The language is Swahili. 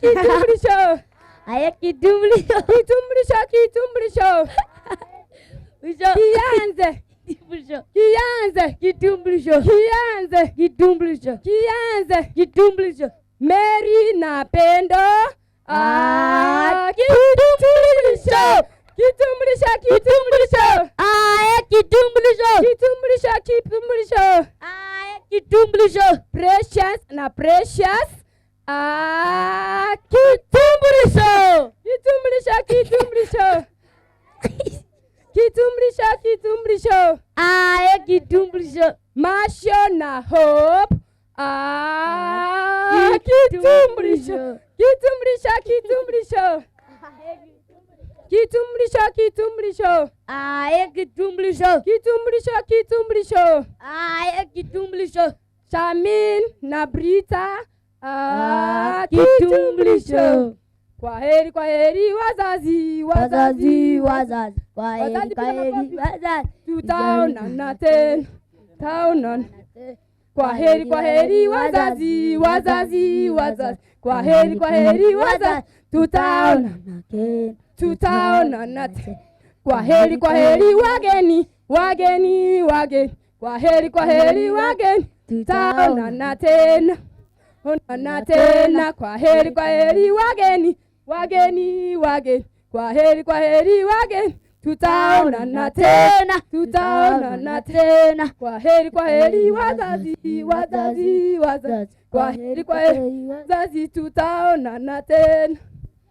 Kitumbulisho. Aya, kitumbulisho. Kitumbulisho, kitumbulisho. Mwisho. Kianze. Kitumbulisho. Kianze. Kitumbulisho. Kianze. Kitumbulisho. Kianze. Kitumbulisho. Mary na Pendo. Ah, Ah, kitumbulisho. Kitumbulisho, kitumbulisho. Aya, kitumbulisho. Kitumbulisho, kitumbulisho. Aya, kitumbulisho. Precious na Precious. Ah, kitumbulisho. Kitumbulisho, kitumbulisho. Kitumbulisho, kitumbulisho. Aya, kitumbulisho. Masho na Hope. Ah, kitumbulisho. Kitumbulisho, kitumbulisho. Kitumbulisho, kitumbulisho. Aya, kitumbulisho. Kitumbulisho, kitumbulisho. Aya, kitumbulisho. Shamin na Brita. Ah, Ah, kitumbulisho. kitumbulisho. Kwa heri, kwa heri wazazi, Wazazi, wazazi. Kwa Wazazi, heri, kwa piga heri, makofi. wazazi. Tutaonana tena, tutaonana. Kwa heri, kwa heri wazazi, wazazi, wazazi. Kwa heri, kwa heri wazazi, tutaona, tutaonana tena. Kwa heri, kwa heri wageni, wageni, wageni. Kwa heri, kwa heri wageni, tutaonana tena, onana tena. Kwa heri, kwa heri wageni, wageni, wageni. Kwa heri, kwa heri wageni, tutaonana tena, tutaonana tena. Kwa heri, kwa heri wazazi, wazazi, wazazi. Kwa heri, kwa heri wazazi, tutaonana tena.